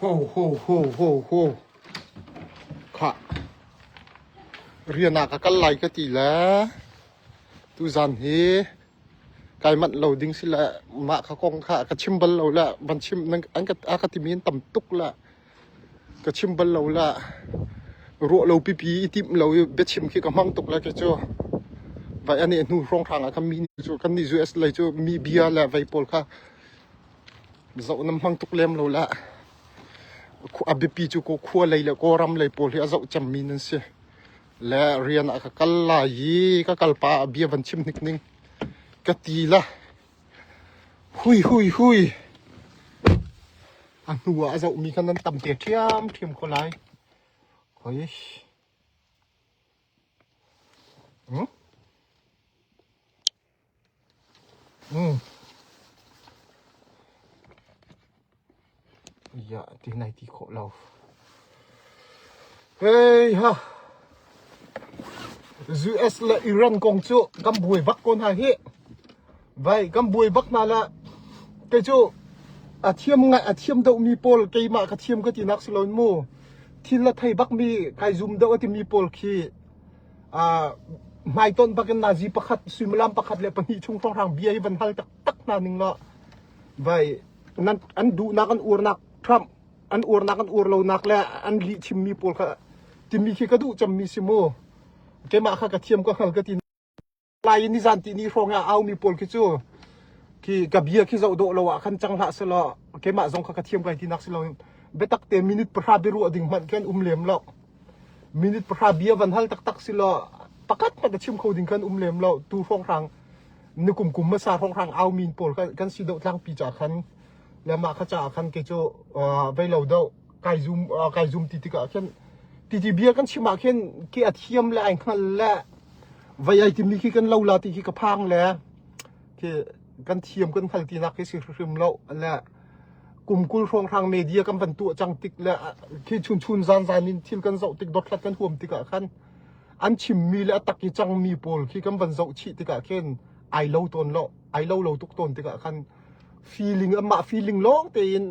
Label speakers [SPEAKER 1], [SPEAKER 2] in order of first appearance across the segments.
[SPEAKER 1] Ho ho ho ho ho. Khah. Rian ah ka kal lai ka ti le tuzan hi kai manh lo ding si le mah kha kong kha ka chim bal lo le van chim an ka a ka timi an tam tuk le ka chim bal lo le ruah lo pipi i timh lo i biachim khi ka hmang tuk le kei cu vai ani hnu hrawnghrang ah khan mi cu kan nih US lei cu mi bia le vei pawl kha Zoh nan hmang tuk lem lo lah. A biapi cu khua lei le Kawlram lei pawl hi a zoh cemmi nan si. Le rian ah ka kal lai i ka kal pa ah bia van chim hnik ning ka ti la. Hui hui hui. A hnu ah a zohmi kha nan tam te ṭhiamṭhiam ko lai. Hoi. Hmm? Ia ti nai ti khawh lo. Hei ha. US le Iran kong cu kan buai bak ko hna hi. Vai kan buai bak hna la. Kei cu a thiam ngai a thiam deuh mi pawl keimah ka thiam ka ti nak si loin mu. Thil a thei bak mi kai zum deuh a ti mi pawl khi hmaitonh bak in nazi pakhat suimilam pakhat le pahnih chung hrawnghrang bia hi van hal taktak hna ning law vai nan an duhnak an uarnak Trump an uarnak an uar lonak le an lih chimmi pawl kha timi khi ka duh cemmi si mu keimah kha ka thiam ka hngal ka ti Lai in nizan ti ni hrawng ah aumi pawl khi cu khi ka bia khi zoh dawh lo ah khan cang hlah selaw keimah zong kha ka thiam kai tinak si lo biatak te minute pahra biaruah ding hmanh khan um lem lo minute pahra bia van hal taktak si law pakhat hmanh a chim kho ding khan um lem lo tu hrawnghrang nikum kum hmasa hrawnghrang aumi pawl kan si deuh tlangpi ca khan le mah kha caah khan kei cu vei lo deuh kai zum kai zum ti tikah khin ti ti bia kan chim ah khin ki a thiam le ai hngal le Vei ai timi khi kan lo la ti khi ka phang le khi kan thiam kan hngal tinak khi si hrim lo le kum kul hrawnghrang media kan van tuah cang tik le khi chun chun zan zan in thil kan zoh tik dothlat kan huam tikah khan an chimmi le a tak i cangmi pawl khi kan van zoh chih tikah khin ai lo tawn lo ai lo lo tuk tawn tikah khan feeling amah feeling lawng tein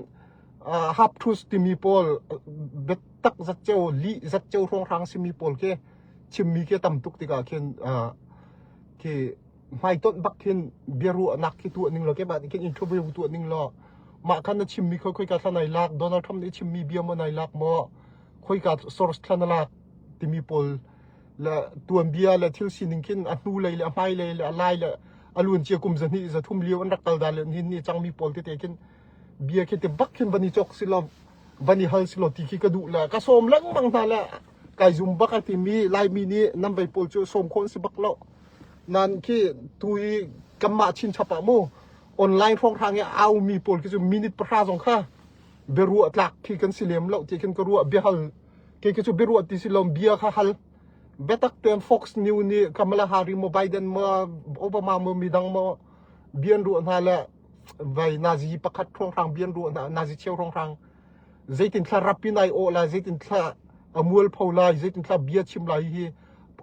[SPEAKER 1] half truth timi pawl biatak zatceo lih zatceo hrawnghrang simi pawl khi chimmi khi a tam tuk tikah khin khi hmaitonh bak khin biaruahnak khi tuah ning law keimah nih khin interview tuah ning law mah khan na chimmi khoi khoika thla nai lak Donald Trump nih chimmi bia maw nai lak maw khoika source thla na lak timi pawl le tuanbia le thil sining khin a hnu lei le a hmai lei le a lai le a luan cia kum zahnih zathum lio an rak kal dan le nihin ni cangmi pawl tete khin bia khi te bak khin van i chok si lo van i hal si lo ti khi ka duh le ka sawm lengmang hna le kai zum bak a timi Laimi nih nan vei pawl cu sawm khawh an si bak lo. Nan khi tu i kanmah chinchap ah mu online hrawnghrang i aumi pawl khi cu minute pahra zong kha biaruah tlak khi kan si lem lo ti khin ka ruah biahal ke khi cu biaruah ti si lo bia kha hal biatak tein Fox News nih Kamala Harris maw Biden maw Obama maw midang maw bian ruah hna le vai nazi pakhat hrawnghrang bian ruah hna nazi cheu hrawnghrang zeitin thla rap in ai awh lai zeitin thla a mualpho lai zeitin thla bia chim lai hi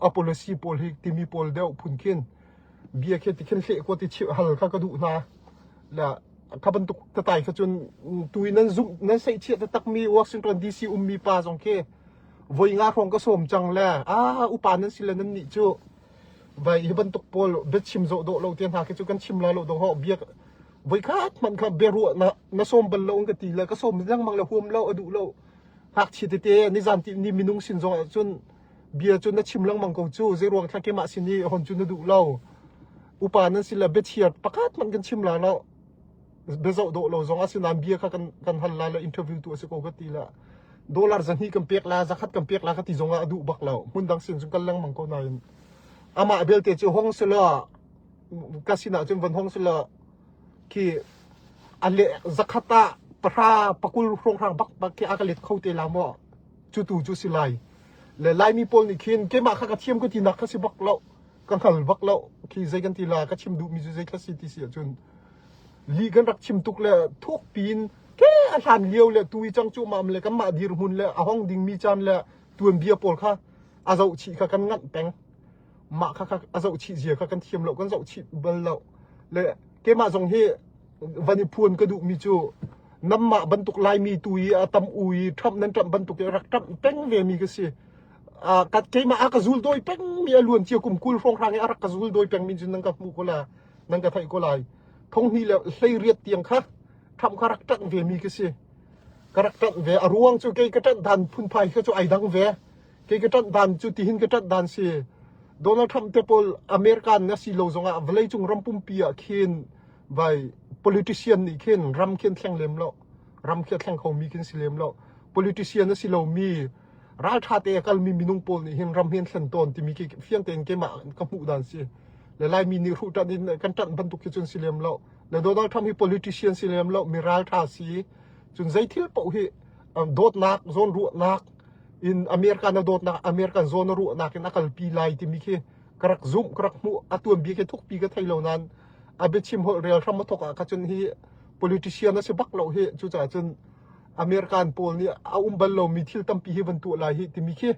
[SPEAKER 1] a policy pawl hi timi pawl deuh phun khin bia khi ti khin hleh ko ti chim hal kha ka duh hna la kha bantuk tatai kha cun tui nan zum nan seih chiah taktak mi Washington DC ummi pa zong khi voi nga hrawng ka sawm cang le a upa nan si le nan nih cu vai hi bantuk pawl biachim zawh dawh lo te hna khi cu kan chim la lo dong ho bia voikhat hmanh kha biaruah na na sawm bal lo an ka ti le ka sawm lengmang le huam lo a duh lo ngakchia tete nizan ti ni minung sin zong ah cun bia cu na chim lengmang ko cu zeiruang thla keimah sin i hon cu na duh lo upa nan si le biachiat pakhat hmanh kan chim la lo biazoh dawh lo zong asinain bia kha kan kan hal la le interview tu a si ko ka ti la dollar zahnih kan pek la zakhat kan pek la ka ti zong ah a duh bak lo hmun dang sin cu kal lengmang ko nain amah belte cu hong selaw ka sinah cun van hong selaw khi a le zakhat ah pahra pakul hrawnghrang bak bak khi a ka let kho te la maw cu tu cu si lai le laimi pawl nih khin keimah kha ka thiam ka ti nak kha si bak lo ka hngal bak lo khi zei kan ti la ka chim duhmi cu zei kha si ti si ahcun li kan rak chim tuk le thuk piin ke a hlan lio le tu i cang cu mam le kanmah dirhmun le a hong dingmi caan le tuanbia pawl kha a zoh chih kha kan nganh peng mah kha kha a zohchih zia kha kan thiam lo kan zohchih bal lo le keimah zong hi van i phuan ka duhmi cu. Nanmah bantuk Laimi tu i a tam u i Trump nan ṭamh bantuk i rak ṭamh peng ve mi ka si. Ka keimah a ka zul dawi peng mi a luan cia kum 20 hrawnghrang i a rak ka zul dawi peng mi cun nan ka hmuh ko la, nan ka theih ko lai. Thong hnih le 18 tiang kha Trump kha rak ṭanh ve mi ka si. Ka rak ṭanh ve. A ruang cu kei ka ṭanh dan phunphai kha cu ai dang ve. Kei ka ṭanh dan cu tihin ka ṭanh dan si. Donald Trump te pawl American na si lo zongah vawleicung ram pumpi ah khin vai politician nih khin ram khin thleng lem lo. Ram khi a thleng khomi khin si lem lo. Politician a si lomi ralṭha te a kalmi minung pawl nih hin ram hi an thlen tawn timi khi fiang tein keimah ka hmuh dan si. Le Laimi nih hruh ṭanh in kan ṭanh bantuk khi cun si lem lo. Le Donald Trump hi politician si lem lo, mi ralṭha si. Cun zei thil paoh hi dawtnak, zawnruahnak in American a dawtnak, American zawn a ruahnak in a kalpi lai timi khi ka rak zumh, ka rak hmuh. A tuanbia khi thukpi ka thei lo nain a biachim holh rel hram a thawk ah kha cun hi politician a si bak lo hi. Cucaah cun American pawl nih a um bal lomi thil tampi hi van tuah lai hi timi khi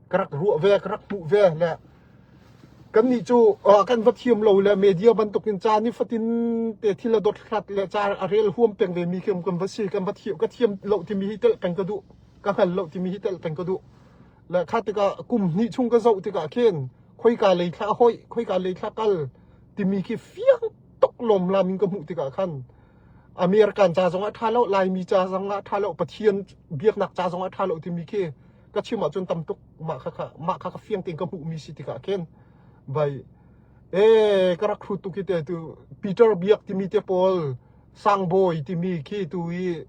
[SPEAKER 1] ka rak ruah ve, ka rak hmuh ve. Le kannih cu kan va thiam lo le media bantukin ca nifatin te thil a dothlat le ca a rel huam peng ve mi khi kan va si, kan va thiam, ka thiam lo timi hi telh peng ka duh, ka hngal lo timi hi telh peng ka duh. Le kha tikah kum hnih chung ka zoh tikah khin khoika lei thla hoih, khoika lei thla kal timi khi fiang tuk lawmlam in ka hmuh tikah khan American ca zong ah ṭha lo, Laimi ca zong ah ṭha lo, Pathian biaknak ca zong ah ṭha lo timi khi ka chim ahcun tam tuk mah kha kha mah kha ka fiang tein ka hmuhmi si tikah khin vai e ka rak hrut tuk hi te tu Peter Biak timi te pawl Sangbawi timi khi tu i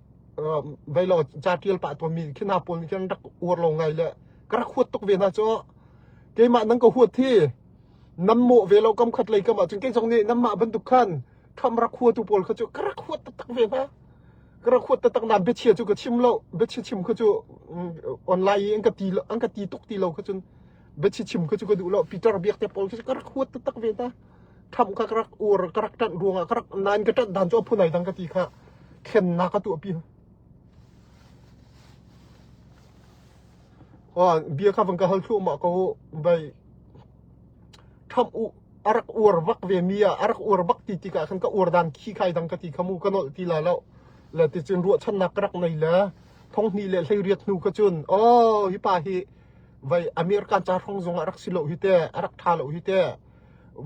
[SPEAKER 1] vai lo ca ṭial pah tawnmi khi hna pawl nih khin rak uar lo ngai le ka rak huat tuk ve hna cu keimah nan ka huat hi nan mawh ve lo kam khat lei kam ahcun kei zong nih nanmah bantuk khan Trump rak huatu pawl kha cu ka rak huat taktak ve hna. Ka rak huat taktak nain biachia cu ka chim lo. Biachia chim kha cu online i an ka ti an ka ti tuk ti lo kha cun biachia chim kha cu ka duh lo. Peter Biak te pawl khi ka rak huat taktak ve hna. Trump kha ka rak uar ka rak ṭanh ruangah ka rak nain ka ṭanh dan cu a phun ai dang ka ti kha thlennak ka tuahpi. Oh, bia kha van ka hal thluahmah ko bai Trump u a rak uar bak ve mi ah a rak uar bak ti tikah khan ka uar dan khi khai dang ka ti kha mu ka nolh ti la lo le ticun ruahchannak ka rak nei le thonghnih le 18 hnu kha cun oh hi pa hi vai American ca hrong zong ah rak si lo hi te a rak tha lo hi te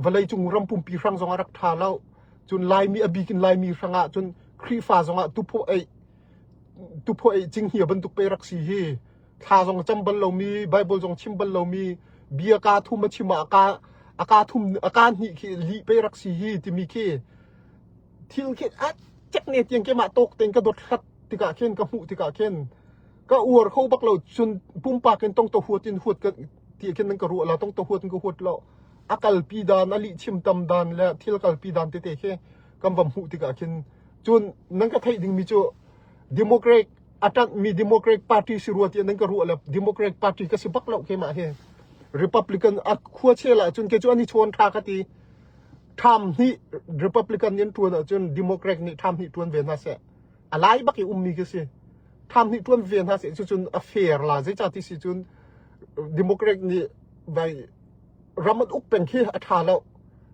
[SPEAKER 1] vawlei cung ram pumpi hrang zong a rak tha lo cun Laimi a bik in Laimi hrang ah cun Khrihfa zong ah tuphaw ei tuphaw ei cinghngia bantuk pe rak si hi thla zong cam bal lomi Bible zong chim bal lomi bia ka thum a chim ah ka a ka thum a ka hnih khi lih pe rak si hi timi khi thil khi a cek ne tiang keimah tawk tein ka dot hlat tikah khin ka hmuh tikah khin ka uar kho bak lo cun pumpak in tong to huat in huat ka ti khin nan ka ruah la tong to huat in ka huat lo a kalpi dan a lih chim tam dan le thil kalpi dan tete khi kan va hmuh tikah khin cun nan ka theih dingmi cu Democrat a ṭanhmi Democrat Party si rua tiah nan ka ruah le Democrat Party ka si bak lo keimah hi. Republican a khua chel ahcun kei cu an i chawn ṭha ka ti. Ṭham hnih Republican nih an ṭuan ahcun Democrat nih ṭham hnih ṭuan ve hna seh. A lai bak i ummi ka si. Ṭham hnih ṭuan ve hna seh cucun a fair la zeicah ti si cun Democrat nih vai ram an uk peng khi a ṭha lo.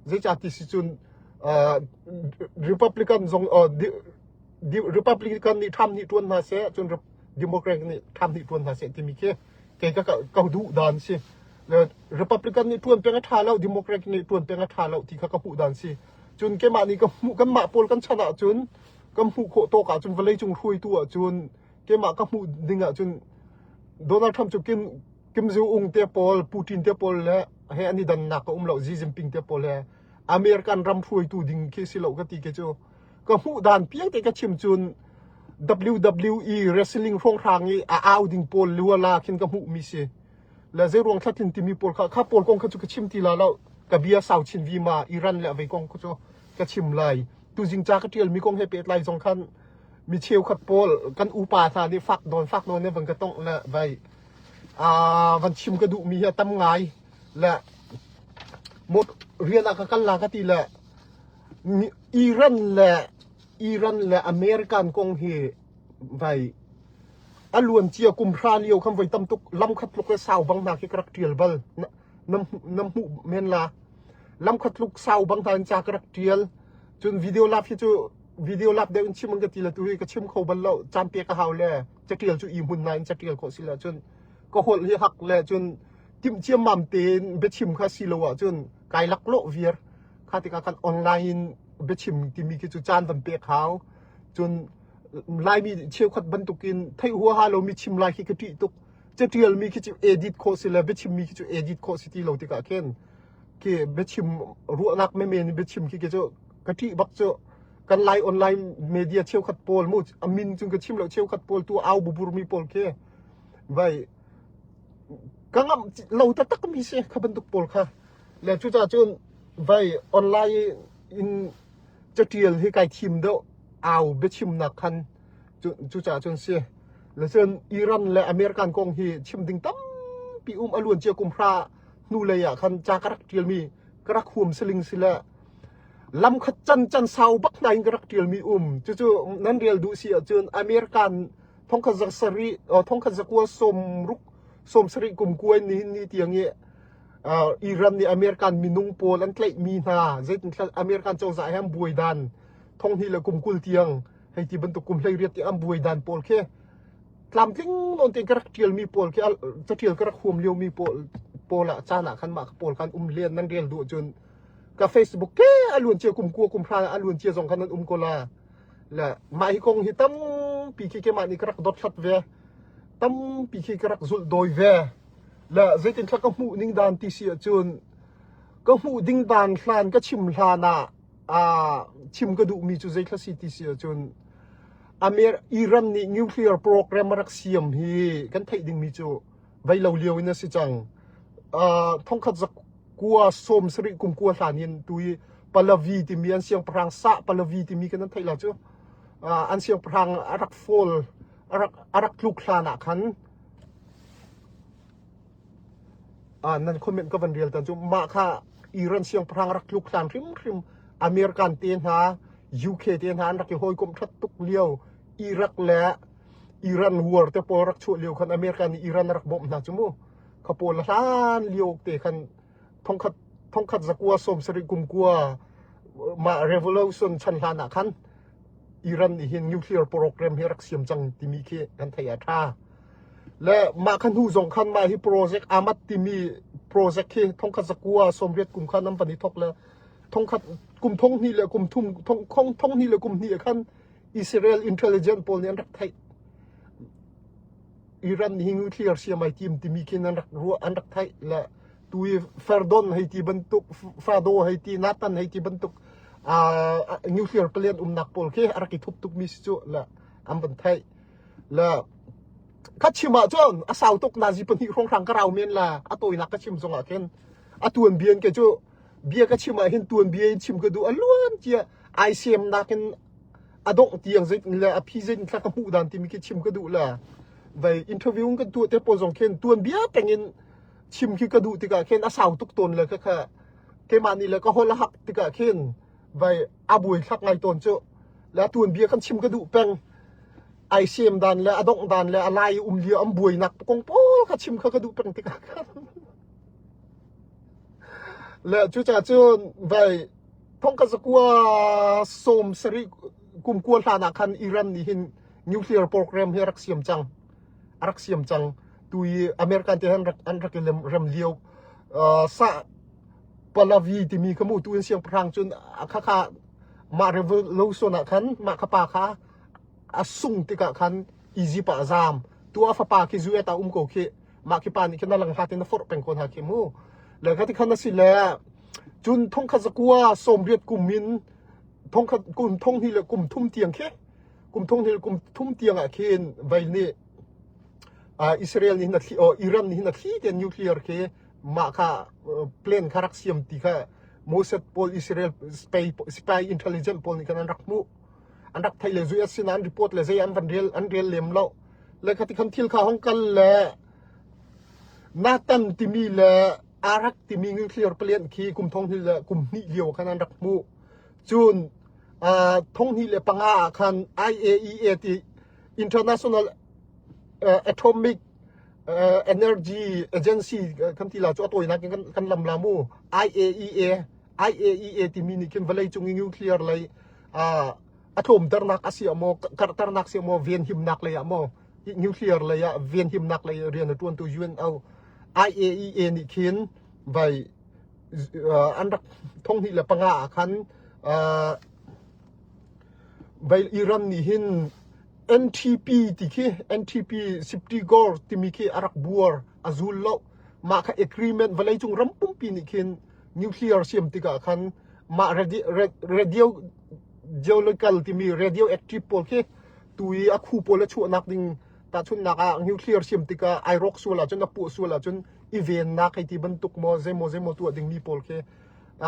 [SPEAKER 1] Zeicah ti si cun uh, Republican zong uh, Republican nih Trump nih ṭuan hna seh cun Democrat nih Trump nih ṭuan hna seh timi khi kei ka ka duh dan si. Republican nih ṭuan peng a ṭha lo, Democrat nih ṭuan peng a ṭha lo ti kha ka hmuh dan si. Cun keimah nih ka hmuh kanmah pawl kan chan ahcun kan hmuh khawh tawk ahcun vawleicung hruaitu ahcun keimah ka hmuh ding ahcun Donald Trump cu Kim Kim Jong Un te pawl, Putin te pawl le he an i dannak a um lo, Xi Jinping te pawl he American ram hruaitu ding khi si lo ka ti ke cu. Ka hmuh dan piang te ka chim cun WWE wrestling hrawnghrang i a au ding pawl luala khin ka hmuh mi si. Le zeiruang thlatlin timi pawl kha kha pawl kong kha cu ka chim ti la lo. Ka bia sau chin vima Iran le avei kong kha cu ka chim lai. Tuzing ca ka tial mi kong he pehtlai zong khan mi cheukhat pawl kan upa hna nih fak nawn fak nawn ne van ka tongh le vai aa van chim ka duh mi hi a tam ngai le mot rian ah ka kal la ka ti le Iran le Iran le American kong hi vai a luan cia kum hra lio khan voi tam tuk lam khat tluk le sau bang hna khi ka rak tial bal nam nam hmuh men la lam khat tluk sau bang hna in ca ka rak tial cun video lap hi cu. video lap deuh in chim an ka ti le tu hi ka chim kho bal lo. Caan pek a hau le catial cu i hmun nain catial khawh si le cun ka holh hi hak le cun timh ciammam tein biachim kha si lo ahcun kai laklawh viar. Kha tikah kan online in biachim timi khi cu caan van pek hau. Cun Laimi cheukhat bantukin theih huaha lomi chim lai khi ka ṭih tuk. Catialmi khi cu edit khawh si le biachimmi khi cu edit khawh si ti lo tikah khin khi biachim ruahnak menmen in biachim khi cu ka ṭih bak cu. Kan Lai online media cheukhat pawl mu a min cun ka chim lo cheukhat pawl tu au buburmi pawl khi vai ka ngamh lo taktak mi si kha bantuk pawl kha. Le cucaah cun vai online in catial hi kai thim deuh au biachimnak khan cucaah cun si. Le cun Iran le American kong hi chim ding tampi um a luan cia kum hra hnu lei ah khan ca ka rak tialmi ka rak huam siling si le lam khat can can sau bak hna in ka rak tialmi um. Cucu nan rel duh si ahcun American thongkhat za sarih thongkhat zakua sawm ruk sawm sarih kum kuai nihin ni tiang i Iran nih American minung pawl an tlaihmi hna zeitinthla American cozah he an buai dan thonghnih le kum 20 tiang hei ti bantuk kum 18 tiang an buai dan pawl khi tlamtling nawn tein ka rak ṭialmi pawl khi caṭial ka rak huam liomi pawl pawl ah caan ah khan mah pawl khan um len nan rel duh cun ka Facebook ke a luan cia kum kua kum hra a luan cia zong khan nan um ko la le mah hi kong hi tampi khi keimah nih ka rak dothlat ve tampi khi ka rak zulh dawi ve Le zeitin thla ka hmuh ning dan ti si ahcun ka hmuh ding dan hlan ka chim hlan ah aa chim ka duhmi cu zei thla si ti si ahcun Amer Iran nih nuclear program a rak siam hi kan theih dingmi cu vei lo lio in a si cang. Uh, thongkhat zakua sawm sarih kum kua hlan in tu i Pahlavi timi an siangpahrang Sah Pahlavi timi kan an theih la cu. Uh, an siangpahrang a rak fall a rak a rak tluk hlan ah khan Nan comment ka van rel tan cu mah kha Iran siangpahrang rak tluk hlan hrimhrim American te hna UK te hna an rak i hawikomh ṭhat tuk lio Iraq le Iran war te pawl rak chuah lio khan America nih Iran a rak bawmh hna cu mu kha pawl hlan lio te khan thongkhat thongkhat zakua sawm sarih kum kua mah revolution chan hlan ah khan Iran nih hin nuclear program hi rak siam cang timi khi kan theih a ṭha. Le mah kha hnu zong khan mah hi project Ahmad timi project hi thongkhat zakua sawmriat kum khan an van i thok le thongkhat kum thong hnih le kum thum thong thong thong hnih le kum hnih khan Israel intelligence pawl nih an rak theih. Iran nih hi nuclear siam ai tim timi khin an rak ruah an rak theih le tu i Ferdon hei ti bantuk Fado hei ti Nathan hei ti bantuk nuclear plant umnak pawl khi a rak i thup tukmi si cu le an van theih le ka chim ah cun a sau tuk nazi pahnih hrawnghrang ka rau men la a tawinak ka chim zongah khin a tuan bian ke cu bia ka chim ah hin tuan bia in chim ka duh a luan cia ai sem nakin a dongh tiang zei le a phi zei thla ka hmuh dan timi khi chim ka duh la vai interview kan tuah te pawl zong khin tuan bia peng in chim khi ka duh tikah khin a sau tuk tawn le kha kha keimah nih le ka holh a hak tikah khin vai a buai thlak ngai tawn cu le tuan bia kan chim ka duh peng ai sem dan le a dongh dan le a lai um lio an buainak kong pawl kha chim kha ka duh peng tikah khan le cucaah cun vai thong ka zakua sawm sarih kum kua hlan ah khan Iran nih hin nuclear program hi a rak siam cang a rak siam cang. Tu i American te han rak an rak i rem lio sa Pahlavi timi kha mu tu in siangpahrang cun kha kha mah revolution ah khan mah kha pa kha a sung tikah khan Egypt ah a zaam. Tu a fapa khi US ah um ko khi mah khi pa nih khin a lang hlat in a forh peng ko hna khi mu. Le kha ti khan a si le cun thongkhat zakua sawmriat kum in thongkhat kum thong hnih le kum thum tiang khi kum thong hnih kum thum tiang ah khin vai nih Israel nih na thli Iran nih na thli te nuclear khi mah kha plan kha rak siam ti kha Mossad pawl Israel spy spy intelligence pawl nih khan an rak hmuh an rak theih le US sin an report le zei an van rel an rel lem lo le khati khan thil kha hong kal le Nathan timi le Arak timi nuclear plant khi kum thong hnih le kum hnih lio khan an rak hmuh cun 2005 ah khan IAEA ti International Atomic Energy Agency kan ti la cu a tawinak in kan lam la mu IAEA IAEA timi nih khin vawlei cung i nuclear lei. A tlawmternak a si ah maw, karhternak si ah maw, venhimnak lei ah maw, nuclear lei ah venhimnak lei ah rian a ṭuantu UNO IAEA nih khin vai an rak 2005 ah khan vai Iran nih hin NTP ti khi NTP Siptigor timi khi a rak buar a zul lo. Mah kha agreement vawleicung ram pumpi nih khin nuclear siam tikah khan mah radio geological timi radioactive pawl khi tu i a khu pawl a chuahnak ding tahchunhnak ah nuclear siam tikah ai rawk sual ahcun a puah sual ahcun i vennak hei ti bantuk maw zeimaw zeimaw tuah dingmi pawl khi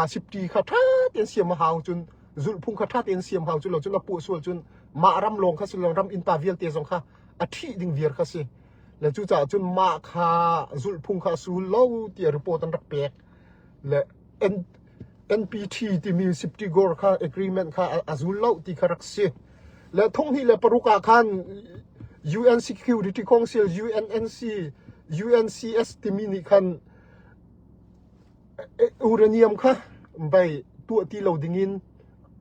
[SPEAKER 1] sipti kha ṭha tein siam a hau cun zulhphung kha ṭha tein siam hau cu lo cun a puah sual cun mah ram lawng kha si lo ram innpa vialte zong kha a ṭhih ding viar kha si le cucaah cun mah kha zulhphung kha a sul lo tiah report an rak pek le NPT timi Siptigor kha agreement kha a zul lo ti kha rak si le 2006 ah khan UN Security Council UNNC UNCS timi nih khan uranium kha bai tuah ti lo dingin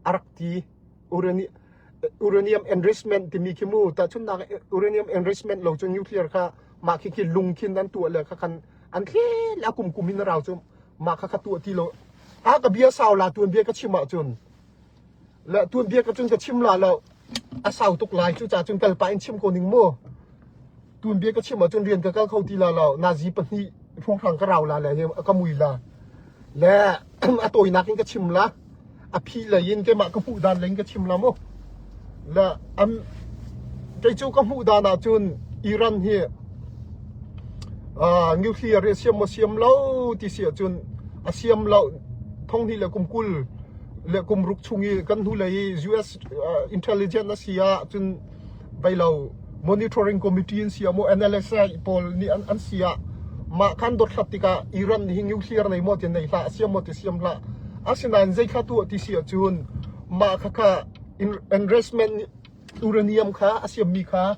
[SPEAKER 1] a rak ti. Uranium enrichment timi khi mu tahchunhnak uranium enrichment lo cu nuclear kha mah khi khi lung khin an tuah le kha khan an thlel a kum kum in a rau cu mah kha kha tuah ti lo. A ka bia sau la tuan bia ka chim ahcun le tuan bia ka cun ka chim la lo a sau tuk lai cu ca cun kal pah in chim ko ning mu. Tuanbia ka chim ahcun rian ka kal kho ti la lo. Nazi pahnih hrawnghrang ka rau la le hi ka mui la. Le a tawinak in ka chim la. A phi lei in keimah ka hmuh dan lei in ka chim la mu. Le am kei cu ka hmuh dan ahcun Iran hi uh, nuclear hi siam maw siam lo ti si ahcun a siam lo thonghnih le kum 20 le kum ruk chung i kan hnulei i US uh, intelligence a si ah cun Beilo monitoring committee an si ah maw NLSA pawl nih an, an si ah mah khan dothlat tikah Iran nih nuclear nei maw ti nei hlah siam maw ti siam hlah asinain zei kha tuah ti si ahcun mah kha kha enrichment uranium kha a siammi kha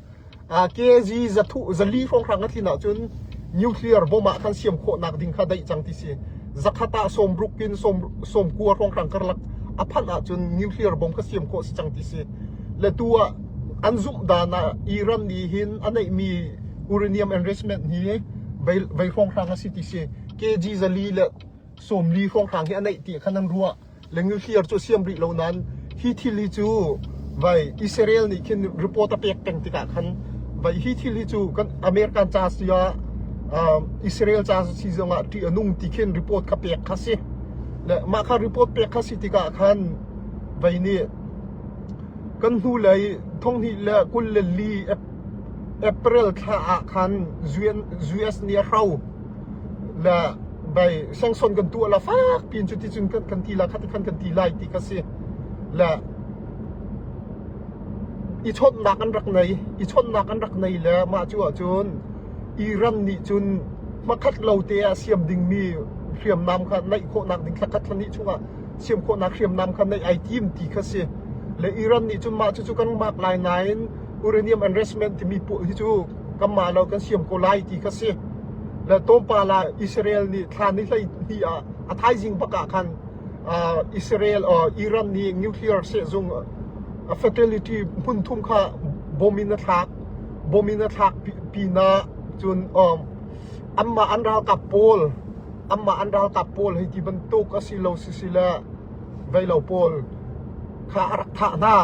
[SPEAKER 1] kg zathu zali hrawnghrang a tlin ahcun nuclear bomb ah khan siam khawhnak ding kha daih cang ti si zakhat ah sawmruk in sawm kua hrawnghrang karlak a phanh ahcun nuclear bomb kha siam khawh si cang ti si le tu ah an zumh dan ah Iran nih hin a neihmi uranium enrichment hi vei hrawnghrang a si ti si kg zali le 40 hrawnghrang hi a neih ti khan an ruah le nuclear cu siam rih lo nain hi thil hi cu vai Israel nih khin report a pek peng tikah khan vai hi thil hi cu kan American ca si ah Israel ca si zongah ṭih a nung ti khin report kha pek kha si le mah kha report pek kha si tikah khan vai nih kan hnulei 2024 April thla ah khan US nih a hro le bai sanction kan tuah la fak piin cu ti cun kan ti la khati khan kan ti lai ti kha si le i chawnhnak an rak nei i chawnhnak an rak nei le mah cu ahcun Iran nih cun hmakhat lo te ah siam dingmi hriamnam kha naih khawhnak ding thlakhat thlahnih chungah siam khawhnak hriamnam kha neih ai tim ti kha si le Iran nih cun mah cucu kan mak lai nain uranium enrichment timi hi cu kan mah lo kan siam ko lai ti kha si le tlawmpal ah Israel nih thla ni hlei hnih ah a thaizing bak ah khan Israel Iran nih nuclear sehzung facility hmun thum kha bom in a thlak bom in a thlak pinah cun anmah an ralkap pawl anmah an ralkap pawl hei ti bantuk a si lo sisile veilo pawl kha a rak thah hna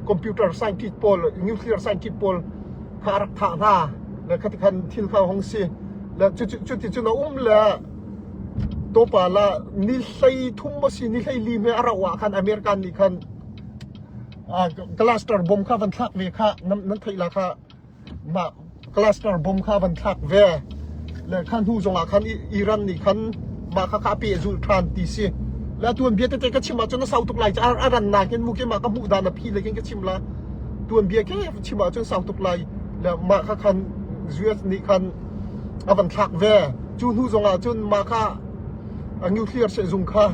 [SPEAKER 1] computer scientist pawl nuclear scientist pawl kha a rak thah hna le khati khan thil kha hong si le cuti cun a um le topa la ni hlei thum a si ni hlei li me a rauh ah khan American nih khan cluster bomb kha van thlak ve kha nan theih la kha mah cluster bomb kha van thlak ve le kha hnu zongah khan Iran nih khan mah kha kha a pehzulh ṭhan ti si le tuanbia tete ka chim ahcun a sau tuk lai caah a rannak hin mu ke mah ka hmuh dan a phi le khin ka chim la tuanbia ke chim ahcun sau tuk lai le mah kha khan US nih khan a van thlak ve cu hnu zongah cun mah kha nuclear sehzung kha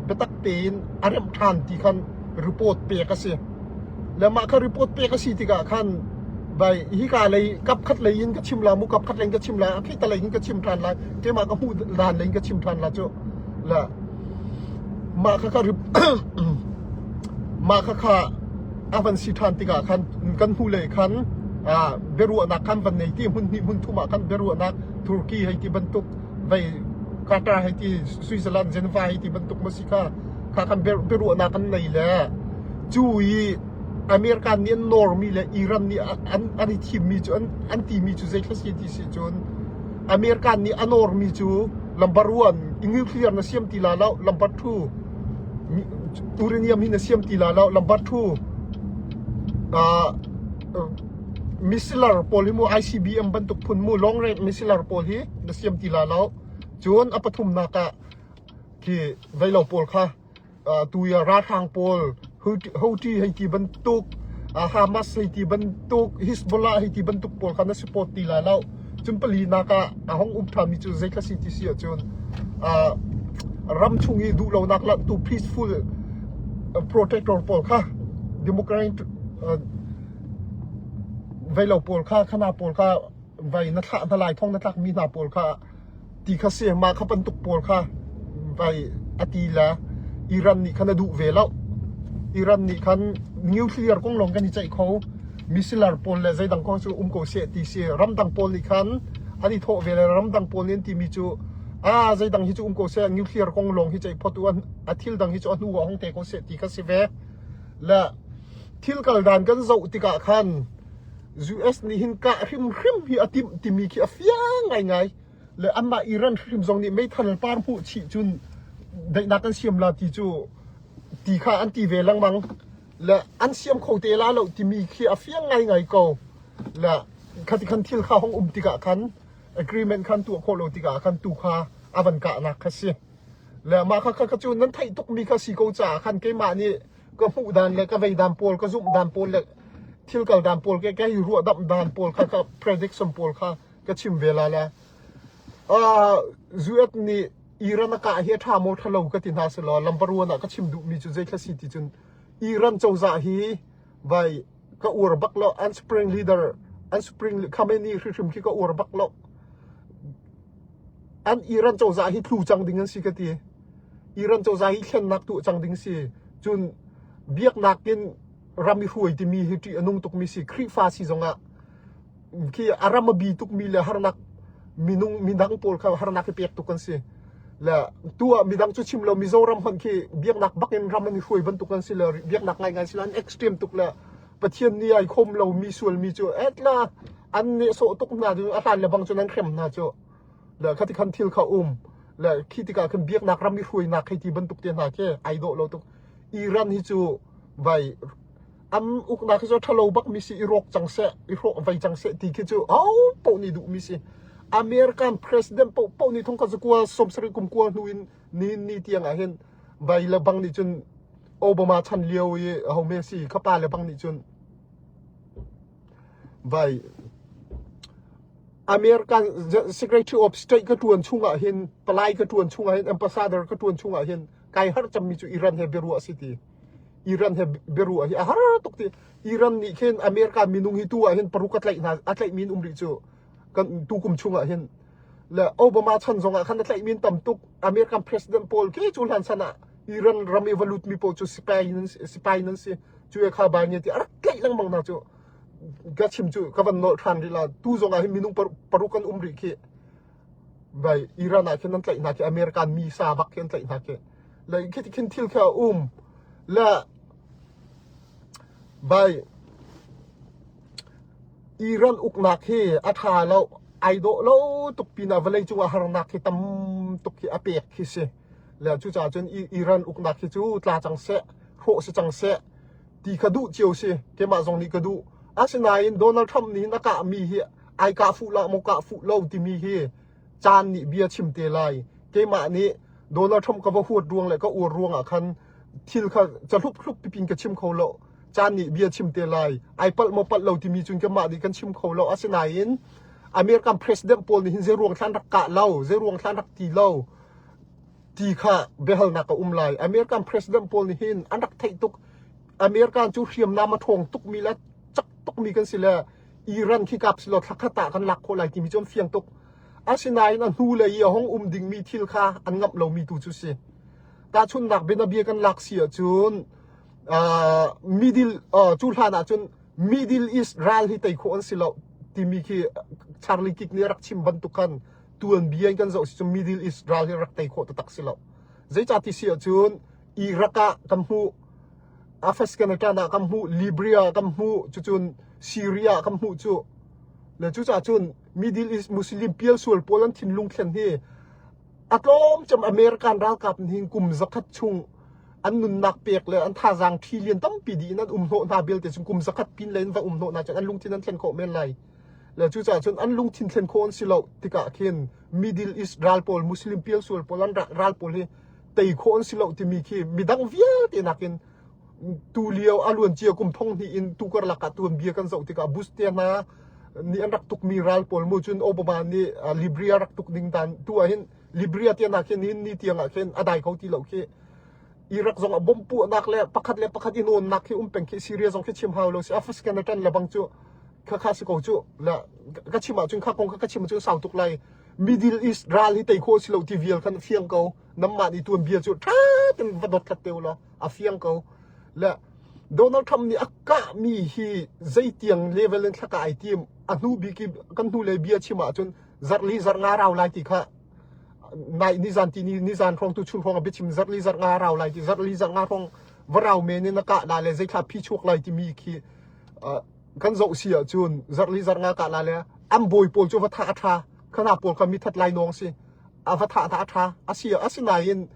[SPEAKER 1] biatak tein a remh ṭhan ti khan report pek a si Le mah kha report pek a si tikah khan vai hika lei kap khat lei in ka chim la mu kap khat lei in ka chim la a khita lei in ka chim ṭhan lai keimah ka hmuh dan lei in ka chim ṭhan la cu la mah kha kha mah kha kha. A van si ṭhan tikah khan kan hnulei khan biaruahnak khan van nei ti hmun hnih hmun thum ah khan biaruahnak Turkey hei ti bantuk vei Qatar hei ti Switzerland Geneva hei ti bantuk maw si kha kha khan biaruahnak kan nei le cu i America nih an nawrmi le Iran nih an an i thimmi cu an an timi cu zeithla si ti si cun America nih a nawrmi cu number one nuclear na siam ti la lo number two Uranium hi na siam ti la lo. Number 2 uh, missile pawl hi mu ICBM bantuk phun mu long range missile pawl hi na siam ti la lo. Cun a pathumnak ah khi veilo pawl kha uh, tu ya ralhrang pawl Houthi hei ti bantuk uh, Hamas hei ti bantuk Hezbollah hei ti bantuk pawl kha na support ti la lo. Cun palinak ah a hong um ṭhanmi cu zei kha si ti si ahcun uh, ram chung i duhlonak langhtu peaceful protector pawl kha democratic uh, veilo pawl kha khana pawl kha vai na thlah hna lai thong na tlak mi hna pawl kha ti kha si mah kha bantuk pawl kha vai a ti la Iran nih khan a duh ve lo Iran nih khan nuclear kong lawng kan i ceih kho missile pawl le zeidang kong cu um ko seh ti si ramdang pawl nih khan an i thawh ve le ramdang pawl nih an timi cu a zeidang hi cu um ko seh nuclear kong lawng hi ceih phot u a thil dang hi cu a hnu ah hong te ko seh ti kha si ve le thil kal dan kan zoh tikah khan US nih hin kah hrimhrim hi a timh timi khi a fiang ngaingai le anmah Iran hrim zong nih meithal par hmuh chih cun daihnak an siam la ti cu ti kha an ti ve lengmang le an siam kho te la lo timi khi a fiang ngaingai ko le khati khan thil kha hong um tikah khan agreement khan tuah khawh lo tikah khan tu kha a van kahnak kha si le mah kha kha cu nan theih tukmi kha si ko caah khan keimah nih ka hmuh dan le ka vei dan pawl ka zumh dan pawl le thil kal dan pawl ke ka hi ruah damh dan pawl kha ka prediction pawl kha ka chim ve la le US nih Iran a kah hi a ṭha maw ṭha lo ka ti hna selaw lambaruan ah ka chim duhmi cu zeithla si ti cun Iran cozah hi vai ka uar bak lo an supreme leader an supreme Khamenei hrimhrim khi ka uar bak lo an Iran cozah hi tlu cang ding an si ka ti Iran cozah hi thlennak tuah cang ding si cun biaknak in ram i hruai timi hi ṭih a nung tukmi si Khrihfa si zongah khi a ram a bi tukmi le harnak minung midang pawl kha harnak hi pek tuk an si le tu ah midang cu chim lo Mizoram hmanh khi biaknak bak in ram an i hruai bantuk an si le biaknak ngaingai si le an extreme tuk le Pathian nih ai khom lo mi sual mi cu etla an nehsawh tuk hna cu a hlan le bang cun an hrem hna cu le khati khan thil kha um le khi tikah khan biaknak ram i hruainak hei ti bantuk te hna khi ai dawh lo tuk Iran hi cu vai An uknak hi cu a ṭhalo bakmi si i rawk cang seh, i hrawh vei cang seh ti khi cu ho paoh nih duhmi si. American president paohpaoh nih thongkhat zakua 70 kum kua hnu in nihin ni tiang ah hin vai le bang nih cun Obama chan lio i ho me si kha pa le bang nih cun vai American Secretary of State ka ṭuan chungah hin palai ka ṭuan chungah hin ambassador ka ṭuan chungah hin kai har cammi cu Iran he biaruah si ti. Iran he biaruah hi a har tuk ti. Iran nih khin America minung hi tu ah hin paruk a tlaih hna a tlaih min um rih cu kan tu kum chung ah hin le Obama chan zong ah khan a tlaih min tam tuk American president pawl khi cu hlan san ah Iran ram i va lut mi pawl cu sipai nan sipai nan si cu e kha ba ni ti a rak tlaih lengmang hna cu ka chim cu ka van nolh than rih la tu zong ah hin minung paruk an um rih khi vai Iran ah khin an tlaih hna khi American mi sa bak khi an tlaih hna khi le khi khin thil kha um le vai Iran uknak hi a tha lo ai dawh lo tuk pinah vawlei cung ah harnak hi tam tuk hi a pek khi si le cucaah cun Iran uknak hi cu tla cang seh hrawh si cang seh ti kha duh cio si keimah zong nih ka duh asinain Donald Trump nih hin a kahmi hi ai kah fuh la maw kah fuh lo timi hi caan nih bia chim te lai keimah nih Donald Trump ka va huat ruang le ka uar ruang ah khan thil kha cahlup hlup pipin ka chim kho lo caan nih bia chim te lai ai palh maw palh lo timi cun keimah nih kan chim kho lo asinain American president pawl nih hin zei ruang thlan rak kah lo zei ruang thlan rak ti lo ti kha biahalnak a um lai American president pawl nih hin an rak theih tuk American cu hriamnam a ṭhawng tukmi le cak tukmi kan si le Iran khi kap silaw thlakhat ah kan lak khawh lai timi cu an fiang tuk. Asinain a hnu lei i a hong um dingmi thil kha an ngamh lomi tu cu si. Tahchunhnak bianabia kan lak si ahcun. Middle cu hlan ah cun Middle East ral hi tei khawh an si lo timi khi Charlie Kirk nih a rak chim bantuk khan tuanbia in kan zoh si cun Middle East ral hi rak tei khawh taktak si lo. Zeicah ti si ahcun Iraq ah kan hmuh, Afghanistan ah kan hmuh, Libya ah kan hmuh, cucun Syria ah kan hmuh cu. Le cucaah cun Middle East Muslim pialsual pawl an thinlung thlen hi a tlawm cem American ralkap nih kum zakhat chung an nunnak pek le an thazaang trillion tampi dih in an um hnawh hna belte cun kum zakhat pin le in va um hnawh hna cun an lungthin an thlen khawh men lai. Le cucaah cun an lungthin thlen khawh an si lo tikah khin Middle East ral pawl Muslim pialsual pawl an ral pawl hi tei khawh an si lo timi khi midang vialte nakin tu lio a luan cia kum thong hnih in tu karlak ah tuanbia kan zoh tikah Bush te hna nih an rak tukmi ral pawl mu cun Obama nih Libya rak tuk ding dan tu ah hin Libya tiang ah khin hin ni tiang ah khin a dai kho ti lo khi Iraq zong ah bomb puahnak le pakhat le pakhat i nawnnak khi um peng khi Syria zong khi chim hau lo si Afghanistan le bang cu kha kha si ko cu la ka chim ahcun kha kong kha ka chim ahcun sau tuk lai Middle East ral hi tei khawh si lo ti vial khan fiang ko namah nih tuanbia cu ṭha ten va dot hlat te law a fiang ko le Donald Trump nih a kahmi hi zeitiang level in thlaka ai tim a hnu bik i kan hnu le bia chim ahcun zarh li zarh nga rau lai ti kha nai nizan ti ni nizan hrawng tu chun hrawng a biachim zarh li zarh nga rau lai ti zarh li zarh nga hrawng va rau men in a kah la le zeithla phi chuak lai timi khi kan zoh si ahcun zarh li zarh nga kah la le an bawi pawl cu va tha a tha khana pawl kha mithat lai nawng si a va thah a tha a si asinain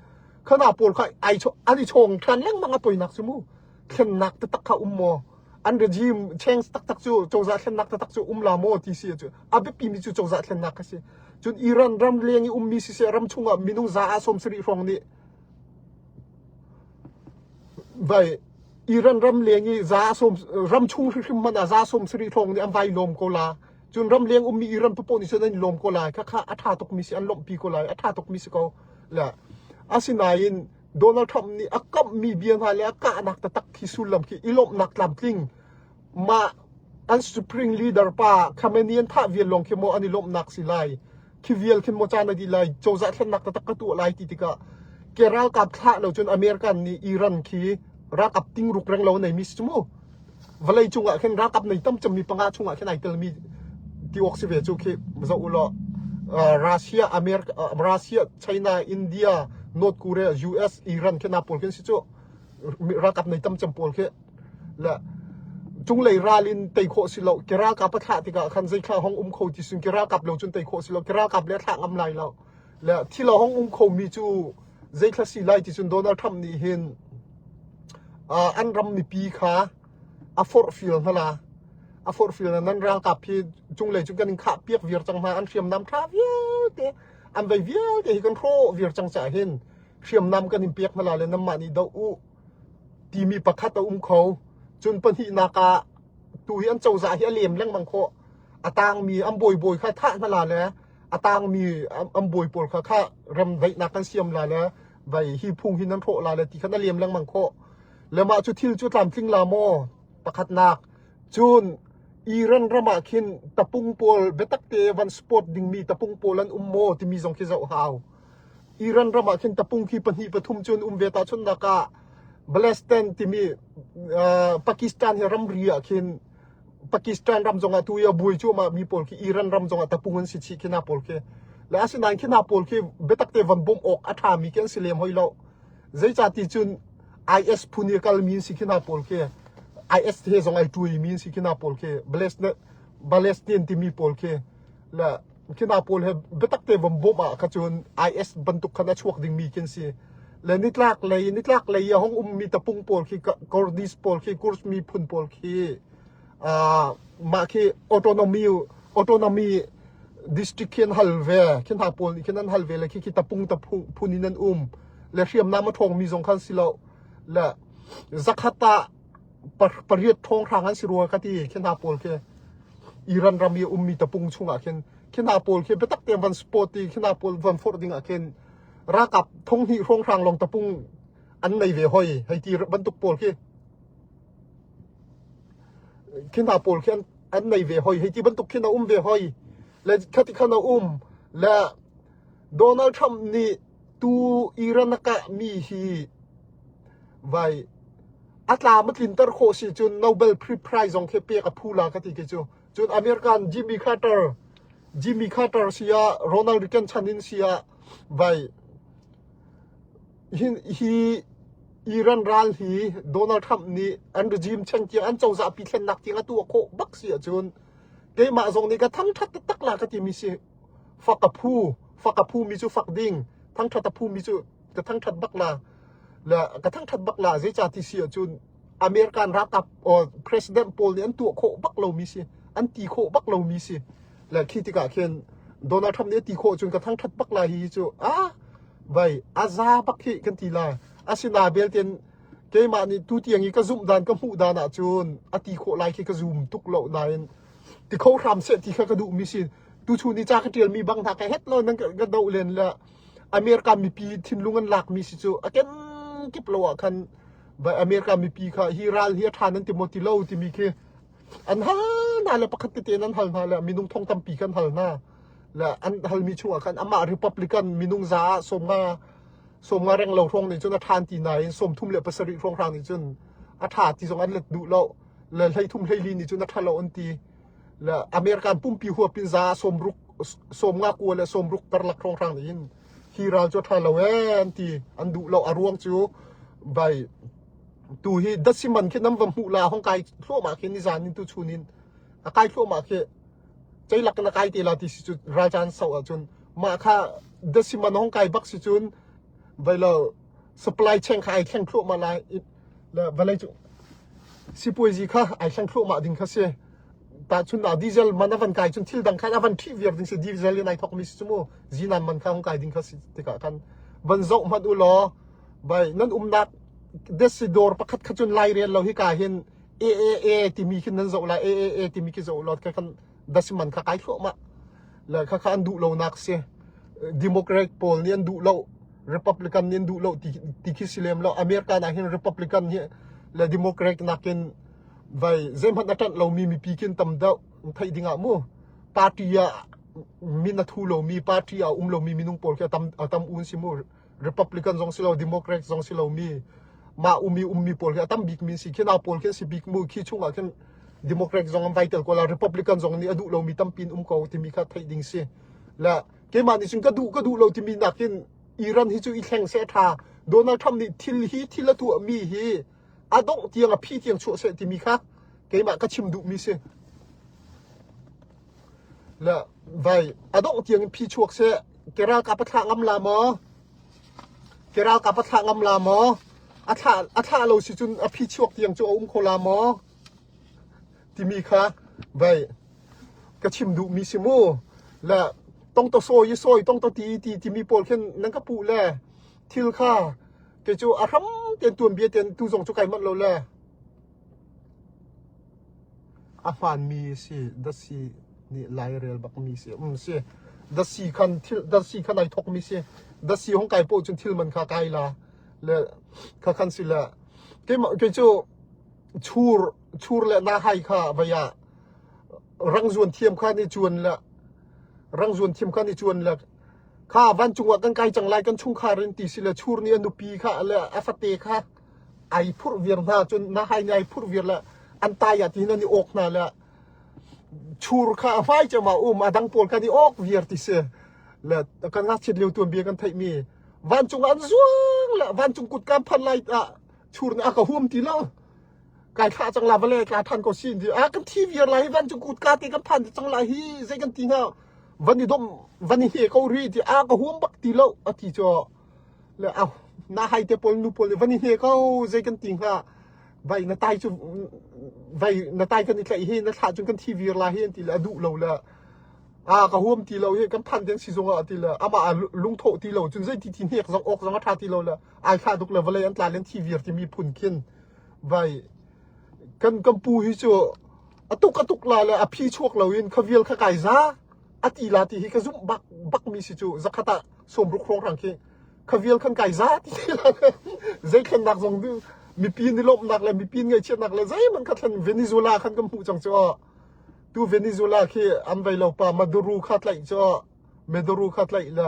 [SPEAKER 1] khana pawl kha ai an i chawng ṭhan lengmang a poinak cu mu thlennak taktak kha um maw an regime change taktak cu cozah thlennak taktak cu um la maw ti si cu a biapi mi cu cozah thlennak kha si cun Iran ram leng i ummi siseh ram chungah minung za ah 70 hrawng nih vai Iran ram leng i za sawm ram chung hrimhrim hmanh ah za 70 hrawng nih an vai lawm ko la cun ram leng ummi Iran papoh nih cun an i lawm ko lai khakha a ṭha tukmi si an lawmhpi ko lai a ṭha tukmi si ko le asinain Donald Trump nih a kamhmi bia hna le a kahnak taktak khi sullam khi i lawmhnak tlamtling mah an supreme leader pa Khamenei an thah vial lawng khi maw an i lawmhnak si lai khi vial khin maw caan a dih lai cozah thlennak taktak ka tuah lai ti tikah ke ralkap thlah lo cun American nih Iran khi ralkap tingruk reng lo nei mi si cu mu vawlei cungah khin ralkap nei tam cemmi panga chungah khin ai telmi ti awk si ve cu khi zoh u law Russia America Russia China India North Korea US Iran khi na pawl khin si cu ralkap nei tam cem pawl khi le cunglei ral in tei khawh si lo ke ralkap a thlah tikah khan zeithla hong um kho ti sun ke ralkap lo cun tei khawh si lo ke ralkap le thlah ngam lai lo le thil a hong um kho mi cu zeithla si lai ti cun Donald Trump nih hin an ram mipi kha a forhfial hna la a forhfial na nan ralkap hi cunglei cu kan in khah piak viar cang hna an hriamnam tha vialte an vei vialte hi kan hrawh viar cang caah hin hriamnam kan in pek hna la le nanmah nih doh u timi pakhat a um kho cun pahnihnak ah tu hi an cozah hi a lem lengmang khawh a tangmi an bawibawi kha thah hna la le a tangmi an bawi pawl kha kha remdaihnak kan siam la le vai hi phung hi nan hrawh la le ti khan a lem lengmang khawh le mah cu thil cu tlamtling la maw pakhatnak cun Iran ram ah khin tapung pawl biatak te van support dingmi tapung pawl an um maw timi zong khi zoh hau Iran ram ah khin tapung khi pahnih pathum cun um ve tahchunhnak ah Palestine timi Pakistan he ramri ah khin Pakistan ram zongah tu i a buai cuahmah mi pawl khi Iran ram zongah tapung an si chih khi hna pawl khi le asinain khi hna pawl khi biatak te van bawmh awk a ṭhami khi an si lem hoi lo zeicah ti cun IS phun i a kalmi an si khi hna pawl khi IS he zong ai ṭuimi an si khi hna pawl khi Palestine timi pawl khi le khi hna pawl he biatak te van bawmh ah kha cun IS bantuk khan a chuak dingmi khi an si le nitlak lei nitlak lei i a hong ummi tapung pawl khi Kurdish pawl khi Kurds miphun pawl khi mah khi autonomy autonomy district khi an hal ve khi hna pawl nih khin an hal ve le khi khi tapung tapung phun in an um le hriamnam a ṭhawngmi zong khan si lo le zakhat ah pariat ṭhawng hrang an si rua ka ti khi hna pawl khi Iran ram i a ummi tapung chungah khin khi hna pawl khi biatak tein van support i khi hna pawl van forh ding ah khin ralkap thonghnih hrawnghrang lawng tapung an nei ve hoi hei ti bantuk pawl khi khi hna pawl khi an nei ve hoi hei ti bantuk khin a um ve hoi le khati khan a um le Donald Trump nih tu Iran a kah mi hi vai. A tlam a tlinter khawh si cun Nobel Prize zong khi pek a phu la ka ti khi cu. Cun American Jimmy Carter, Jimmy Carter si ah Ronald Reagan chan in si ah vai hi, hi Iran ral hi Donald Trump nih an regime cheng tiang an cozah pi thlennak tiang a tuah khawh bak si ahcun keimah zong nih ka thangṭhat taktak la ka timi si. Fak a phu, fak a phu mi cu fak ding, thangṭhat a phu mi cu ka thangṭhat bak la. Le ka thangṭhat bak la zeicah ti si ahcun American ralkap or president pawl nih an tuah khawh bak lomi si, an ti khawh bak lomi si. Le khi tikah khin Donald Trump nih a ti khawh cun ka thangṭhat bak la hi cu ah vai a za bak hi kan ti la. Asina belten keimah nih tu tiang i ka zumh dan ka hmuh dan ahcun a ti khawh lai khi ka zum tuk lo nain ti kho hram seh ti kha ka duhmi si. Tuchun i ca ka ṭialmi bang hna ka het lo nan ka doh len le America mipi thinlung an lakmi si cu a kenkip lo ah khan America mipi kha hi ral hi a ṭha nan ti maw ti lo timi khi an hal hna le pakhat tete in an hal hna le minung thong tampi kan hal hna le an halmi chungah khan amah Republican minung za ah 50 50 reng lo hrawng nih cun a ṭhan ti nain 37 hrawng hrang nih cun a ṭha ti zong an let duh lo le 33 14 nih cun a ṭha lo an ti le American pumpi huap in za 60 sawmnga kua le 60 karlak hrawnghrang nih hin hi ral cu a ṭha lo ee an ti an duh lo a ruang cu vai tu hi datsi man khi nan va hmuh la hong kai thluahmah khi nizan in tu chun in a kai thluahmah khi ceilak in a kai te la ti si cu ral caan sau ahcun mah kha datsi man hong kai bak si cun vai lo supply chain kha ai thleng thluahmah lai le vawlei cu sipuaizi kha ai thleng thluahmah ding kha si tahchunhnak diesel man a van kai cun thil dang khan a van ṭhih viar ding si diesel in ai thawkmi si cu mu zinan man kha hung kai ding kha si tikah khan van zoh hmanh u law bai nan umnak desi dawr pakhat kha cun lai rel lo hi ka hin AAA timi khin nan zoh lai AAA timi khi zoh law kha kan dasi man kha kai thluahmah le kha kha an duh lo nak si Democrat pawl nih an duh lo Republican nih an duh lo ti ti khi si lem lo America ah hin Republican hi le Democrat nakin vai zeihmanh a ṭanh lomi mipi khin tam deuh theih dingah mu party ah min a thu lomi party ah um lomi minung pawl khi a tam a tam un si mu Republican zong si lo Democrat zong si lomi mah umi ummi pawl khi a tam bik mi si khi na pawl khi si bik mu khi chungah khin Democrat zong an vai tel ko la Republican zong nih a duh lomi tampi in um ko timi kha theih ding si la keimah nih cun ka duh ka duh lo timi nakin Iran hi cu i thleng seh ṭha Donald Trump nih thil hi thil a tuahmi hi a dongh tiang a phi tiang chuah seh timi kha keimah ka chim duhmi si. Le vai a dongh tiang in phi chuak seh ke ralkap a thlah ngam la maw? Ke ralkap a thlah ngam la maw? A thlah a thlah lo si cun a phi chuak tiang cu a um kho la maw? Timi kha vai ka chim duhmi si mu. Le tong to sawi i sawi tong to ti ti timi pawl khin nan ka puh le thil kha Kei cu a hram tein tuanbia tein tu zong cu kai manh lo le a hmaanmi si dasi nih lairel bakmi si um si dasi khan thil dasi khan ai thokmi si dasi hong kai poh cun thil man kha kai la le kha khan si le keimah kei cu chur chur le na hai kha vai ah rang zuan thiam kha ni chuan le rang zuan thiam kha ni chuan le Kha vancung ah kan kai cang lai kan chungkhar in ti si le chur nih a nupi kha le a fate kha ai phurh viar hna cun na hai nih ai phurh viar le an tai ah tihin an i awk hna le chur kha a hmai cem ah um a dang pawl kha an i awk viar ti si le kan ngakchiat lio tuanbia kan theihmi vancung ah an zuang le vancung kut kan phan lai ah chur nih a ka huam ti lo kai thlah cang la vale tla than ko sin ti a kan thi viar lai hi vancung kut ka te kan phan cang lai hi zei kan ti hnga van i domh van i he ko ri ti a ka huam bak ti lo a ti cu le a na hai te pawl nu pawl nih van i he ko zei kan ti hnga vai na tai cu vai na tai kan i tlaih hi na thlah cun kan thi vir la hi an ti le a duh lo le a ka huam ti lo hi kan phan deng si zong ah ti le amah a lungthawh ti lo cun zei ti ti hnek zong awk zong a tha ti lo le ai thlah duk le vawlei an tla len thi vir timi phun khin vai kan kan pu hi cu a tuk a tuk la le a phi chuak loin kha vial kha kai za a ti la ti hi ka zumh bak bak mi si cu zakhat ah sawmruk hrawnghrang khi kha vial khan kai za ti la zei thlennak zong mipi ni lawmhnak le mipi ngaihchiatnak le zeihmanh kha thlen Venezuela khan kan hmuh cang cu tu Venezuela khi an vei lo pa Maduro kha tlaih cu Maduro kha tlaih le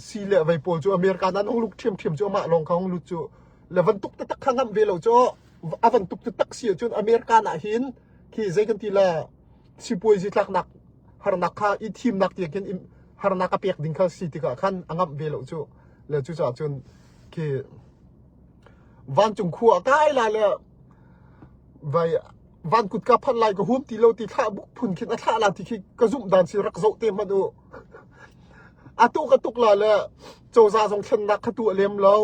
[SPEAKER 1] si le vei pawl cu America nan hong lut ṭhiamṭhiam cu amah lawng kha hong lut cu le van tuk taktak kha ngamh ve lo cu. A van tuk taktak si ahcun American ah hin khi zei kan ti la sipuazi tlaknak harnak kha i thimnak tiang khin harnak a pek ding kha si tikah khan a ngamh ve lo cu. Le cucaah cun khi vancung khua a kai lai le vai van kutka phanh lai ka huam ti lo ti thlah buk phun khin a thlah la ti khi ka zumh dan si rak zoh te hmanh u. A tuk a tuk la le cozah zong thlennak kha tuah lem lo.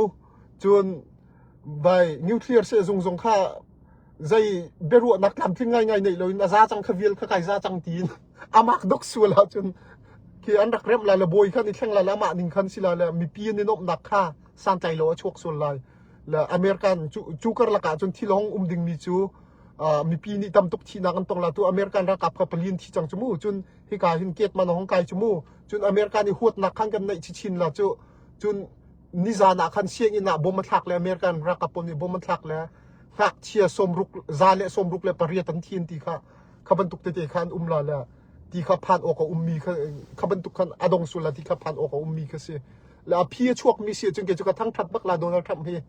[SPEAKER 1] Cun vai nuclear sehzung zong kha zei biaruahnak tlamtling ngaingai neih loin a za cang kha vial kha kai za cang tiin amak dok sual ahcun khi an rak remh lai le bawi khan i thleng lai le amah ning khan si lai le mipi an i nuamhnak kha santlai lo a chuak sual lai le American cu cu karlak ah cun thil hong um dingmi cu mipi nih tam tuk thihnak an tong la tu American ralkap kha pali an thi cang cu mu cun hika hin ket man a hong kai cu mu cun American i huatnak khan kan neih chichin la cu cun nizan ah khan sianginn ah bom a thlak le American ralkap pawl nih bom an thlak le ngakchia sawmruk za le sawmruk le pariat an thi an ti kha kha bantuk tete kha an um la le ti kha phan awk a ummi kha kha bantuk khan a dong sul la ti kha phan awk a ummi kha si le a phi a chuakmi si cun ke cu ka thangthat bak la Donald Trump hi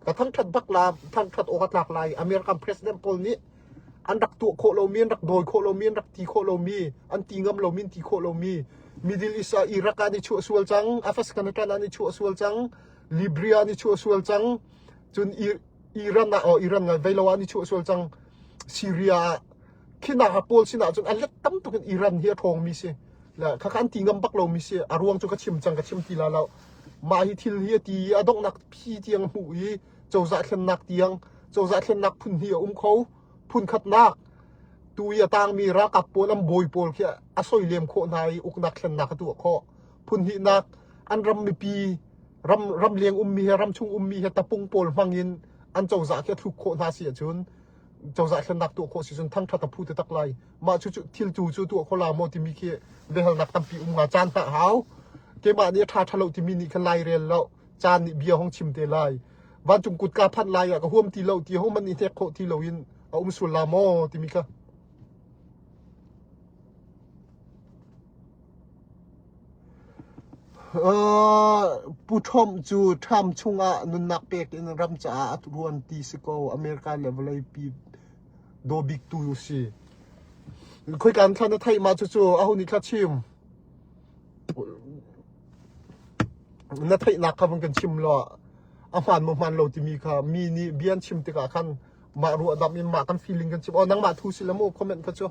[SPEAKER 1] ka thangthat bak la thangthat awk a tlak lai American president pawl nih an rak tuah khawh lomi an rak dawi khawh lomi an rak ti khawh lomi an ti ngam lomi an ti khawh lomi Middle East ah Iraq ah an i chuah sual cang Afghanistan ah an i chuah sual cang Libya an i chuah sual cang cun Iran ah oh Iran ngai vei lo ah an i chuah sual cang Syria ah khinak ah pawl sinah cun a let tam tuk in Iran hi a ṭhawngmi si le khakha an ti ngam bak lomi si a ruang cu ka chim cang ka chim ti la lo mah hi thil hi a ti i a donghnak phi tiang hmuh i cozah thlennak tiang cozah thlennak phun hi a um kho phun khatnak tu i a tangmi ralkap pawl an bawi pawl khi a soilem khawh hna i uknak thlennak a tuah khawh phun hnihnak an ram mipi ram ramleng ummi he ramchung ummi he tapung pawl hmang in an cozah khi a thluk khawh hna si ahcun cozah thlennak tuah khawh si cun thangṭhat a phu te tak lai mah cu thil tu cu tuah kho la maw timi khi biahalnak tampi um nga caan hna hau keimah nih a ṭha ṭha lo timi nih khan lai rel lo caan nih bia hong chim te lai vancung kutka phanh lai ah ka huam ti lo ti hong man i hnek khawh ti lo in a um sual la maw timi kha Pu Trump cu Trump chungah nunnak pek in ram caah a ruan ti si ko. America le vawleipi daw bik tu si. Khoika in thla na theih ma cucu aho nih thla chim? Na theihnak kha vun kan chim law a hmaan maw hmaan lo timi kha mi nih bia an chim tikah khan mah ruahdamh in mah kan feeling kan chim. Oh nangmah thu si la mu comment kha cu.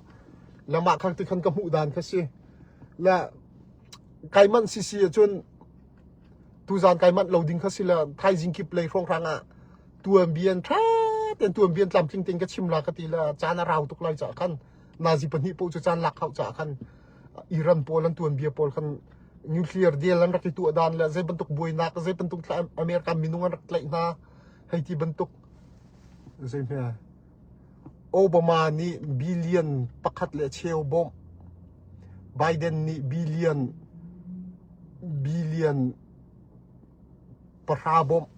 [SPEAKER 1] Le mah kha ti khan ka hmuh dan kha si. Le kai manh sisi ahcun tuzan kai manh lo ding kha si le thaizing kip lei hrawnghrang ah tuanbian ṭha tein tuanbian tlamtling tein ka chim la ka ti le caan a rau tuk lai caah khan nazi pahnih paoh cu caan lak hauh caah khan Iran pawl an tuanbia pawl khan nuclear deal an rak i tuah dan le zei bantuk buainak zei bantuk America minung an rak tlaih hna hei ti bantuk zei hme Obama nih billion pakhat le cheu bawmh. Biden nih billion billion pahra bawmh.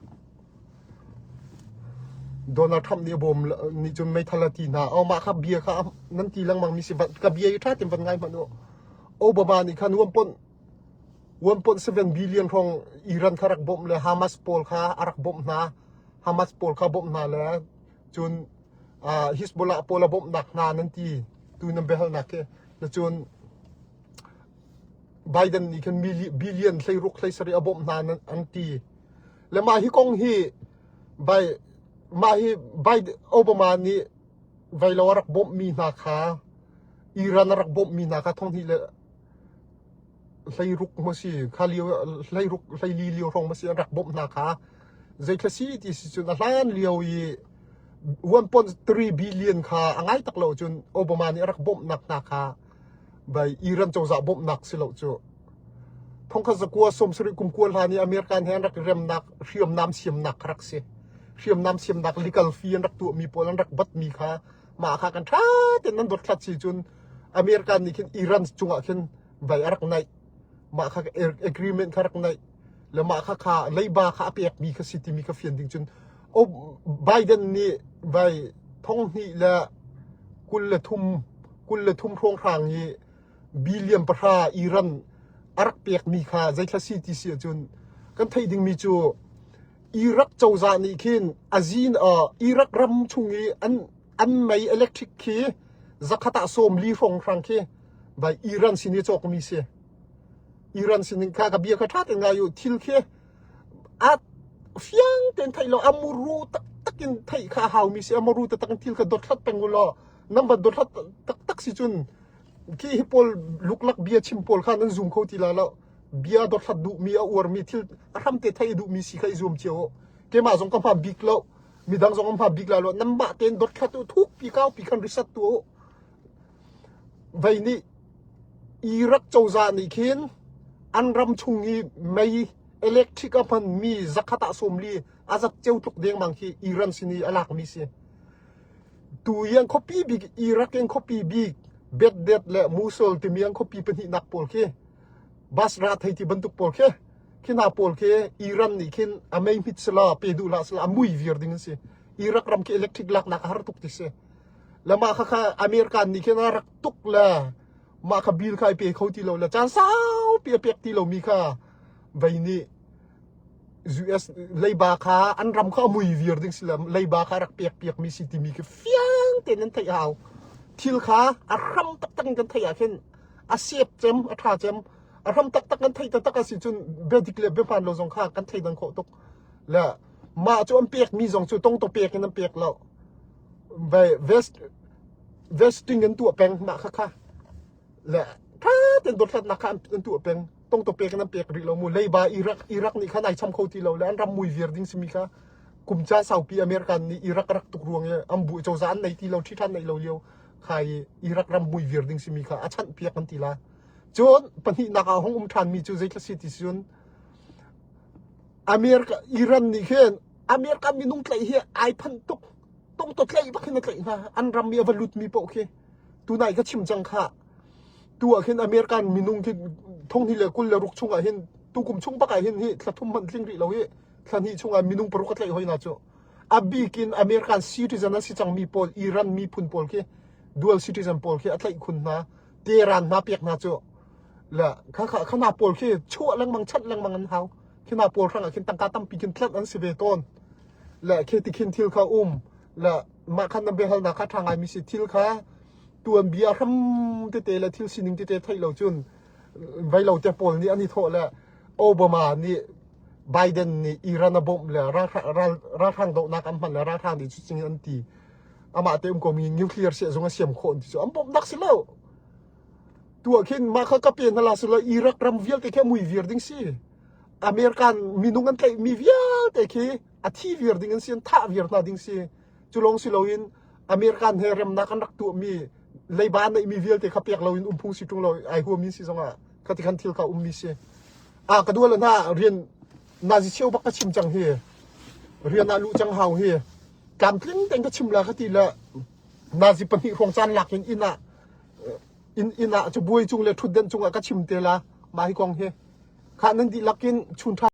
[SPEAKER 1] Donald Trump nih a bawm nih cun meithal a ti hna. Oh mah kha bia kha nan ti lengmang mi si ka bia i ṭha tein van ngai hmanh u. Obama nih khan 1.7 billion hrawng Iran kha rak bawmh le Hamas pawl kha a rak bawmh hna. Hamas pawl kha bawmh hna le cun Hezbollah pawl a bawmhnak hna nan ti tu nan biahalnak khi na cun Biden nih khan billion 16 17 a bawmh hna an ti le mah hi kong hi bai mah hi Biden Obama nih veilo a rak bawmhmi hna kha Iran a rak bawmhmi hna kha thong hnih le 16 maw si kha lio 16 14 lio hrawng maw si an rak bawmh hna kha zeithla si ti si cun a hlan lio i 1.3 billion kha a ngai tak lo cun Obama nih a rak bawmhnak hna kha bai Iran cozah bawmhnak si lo cu thongkhat zakua sawmsarih kum kua hlan i American he an rak remnak hriamnam siamnak kha rak si hriamnam siamnak legal fee an rak tuahmi pawl an rak batmi kha mah kha kan ṭha tein nan dothlat si cun American nih khin Iran cungah khin vai a rak naih mah kha agreement kha rak naih le mah kha kha leiba kha a pekmi kha si timi kha fian ding cun Biden nih vai thong hnih le 23 hrawnghrang i billion pahra Iran a rak pekmi kha zeithla si ti si ahcun kan theih dingmi cu. Iraq cozah nih khin azin Iraq ram chung i an an mei electric khi zakhat ah 40 hrawnghrang khi vai Iran sin i cawkmi si. Iran sin kha ka bia kha ṭha tein ngai u thil khi a fiang tein theih lo a muru taktak in theih kha a haumi si a muru taktak in thil kha dothlat peng u law nan van dothlat taktak si cun khi hi pawl luklak bia chim pawl kha nan zum kho ti la lo bia dothlat duhmi a uarmi thil a hram te theih duhmi si kha i zuam cio u keimah zong ka hma bik lo midang zong an hma bik la lo nanmah tein dothlat u thuk pi kau pi khan research tu u Vei nih Iraq cozah nih khin an ram chung i mei electric a hmanmi zakhat ah 40 a zat ceu tluk dengmang khi Iran sin i a lakmi si. Tu i an khuapi bik Iraq in khuapi bik Baghdad le Mosul timi an khuapi pahnihnak pawl khi Basra thei ti bantuk pawl khi khi hna pawl khi Iran nih khin a mei hmit sila pe duh hlah sila a mui vir ding an si. Iraq ram khi electric laknak a har tuk ti si. Le mah kha kha American nih khin a rak tuk le mah kha bill kha ai pe kho ti lo le caan saupi a pek ti lomi kha vei nih US leiba kha an ram kha a mui vir ding si le leiba kha rak pek piakmi si timi khi fiang tein an theih hau. Thil kha a hram taktak in kan theih ah khin a sep cem a ṭha cem a hram taktak kan theih taktak a si cun bia dik le bia hmaan lo zong kha kan thleidan khawh tuk le mah cu an pekmi zong cu tongto pek in an pek lo. Vest vesting an tuah peng mah kha kha le tha ten dothlatnak kha an tuah peng tongto pek in an pek rih lo mu leiba Iraq Iraq nih khan ai cham kho ti lo le an ram mui vir ding simi kha kum ca saupi American nih Iraq rak tuk ruang i an bu cozah an nei ti lo ṭhi ṭhan nei lo lio kha i Iraq ram mui vir ding simi kha a chanh piak an ti la cun pahnihnak ah hong um ṭhan mi cu zeithla si ti cun America Iran nih khin America minung tlaih hi ai phanh tuk tongto tlaih bak hin a tlaih hna an ram i a va lutmi paoh khi tunai ka chim cang kha tu ah khin American minung khi 2026 chung ah hin tukum chung bak ah hin hi thla thum hmanh tling rih lo hi thla hnih chung ah minung paruk a tlaih hoi na cu a bik in American citizen an si cangmi pawl Iran miphun pawl khi dual citizen pawl khi a tlaih khun hna Tehran hna pek hna cu le kha kha khana pawl khi chuah lengmang chanh lengmang an hau khi hna pawl hrang ah khin tangka tampi khin tlat an si ve tawn le khi ti khin thil kha um le mah khan nan biahalnak kha ṭha ngaimi si thil kha tuanbia hram tete le thil sining tete theih lo cun vei lo te pawl nih an i thawh le Obama nih Biden nih Iran a bawmh le ralhrang dohnak an hman le ralhrang nih cucing an ti amah te um ko mi nuclear sehzung a siam khawh ti cu an bawmhnak si lo tu ah khin mah kha ka pe hna la si lo Iraq ram vialte khi a mui vir ding si American minung an tlaih mi vialte khi a thi vir ding an si an thah vir hna ding si cu lawng si loin American he remnak an rak tuah mi leiba neih mi vialte kha pek loin um phung si ṭung lo ai huam mi si zongah khati khan thil kha um mi si a ka dual hna rian nazi cheu bak ka chim cang hi rian ah lu cang hau hi tlamtling tein ka chim la ka ti le nazi pahnih hrawng caan lak in inn ah inn inn ah cabuai cung le ṭhutdenh cungah ka chim te la mah hi kong hi khah nan dihlak in chun ṭha.